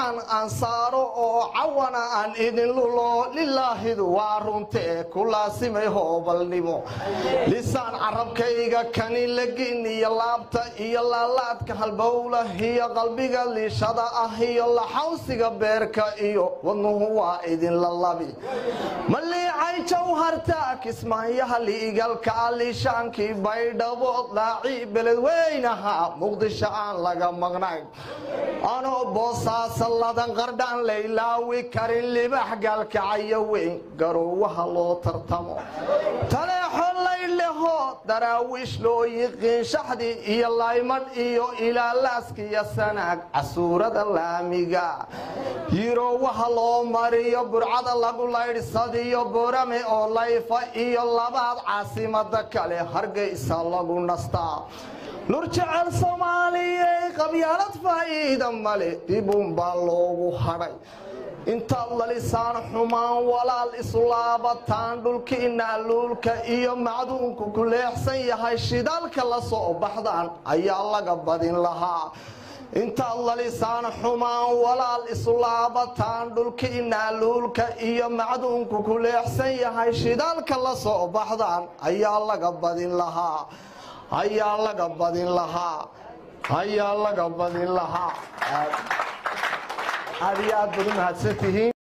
Laxan aan saaro oo cawana aan idin lulo, lilaahidu waa runtee ku laasimay hoobalnimo. Lisaan carabkayga kani legin iyo laabta iyo laalaadka halbowla iyo qalbiga liishada ah iyo laxawsiga beerka iyo wadnuhu waa idinla labi. Maliicay jawharta Kismaayaha, liigalka liishaankii Baydhabo, daaci Beledweynaha, Muqdisho aan laga maqnayn, anoo Boosaasa ladan qardhaan laylaawi karin, libax gaalkacayo weyn, garoowaha loo tartamo, Taleexo laydleho, Daraawiish loo yiqiin, shaxdi iyo laymadh iyo ilaalaaskiyo Sanaag, casuurada laamiga yiroowaha loo mariyo, Burcada lagu laydhsadiyo, Borame oo layfa iyo labaad caasimada kale Hargeysa lagu nastaa. Lur jecel Soomaaliyey, qabyaalad faa'iida male, dibun baa loogu hadhay. Intaad lalisaan xumaan, walaal isulaabataan, dhulkiina luulka iyo macduunku ku leexsan yahay, shidaalka la soo baxdaan ayaa laga badin lahaa. Intaad lalisaan xumaan, walaal isulaabataan, dhulkiina luulka iyo macduunku ku leexsan yahay, shidaalka la soo baxdaan ayaa laga badin lahaa, ayaa laga badin lahaa, ayaa laga badin lahaa. Aad iyo aad baad u mahadsantihiin.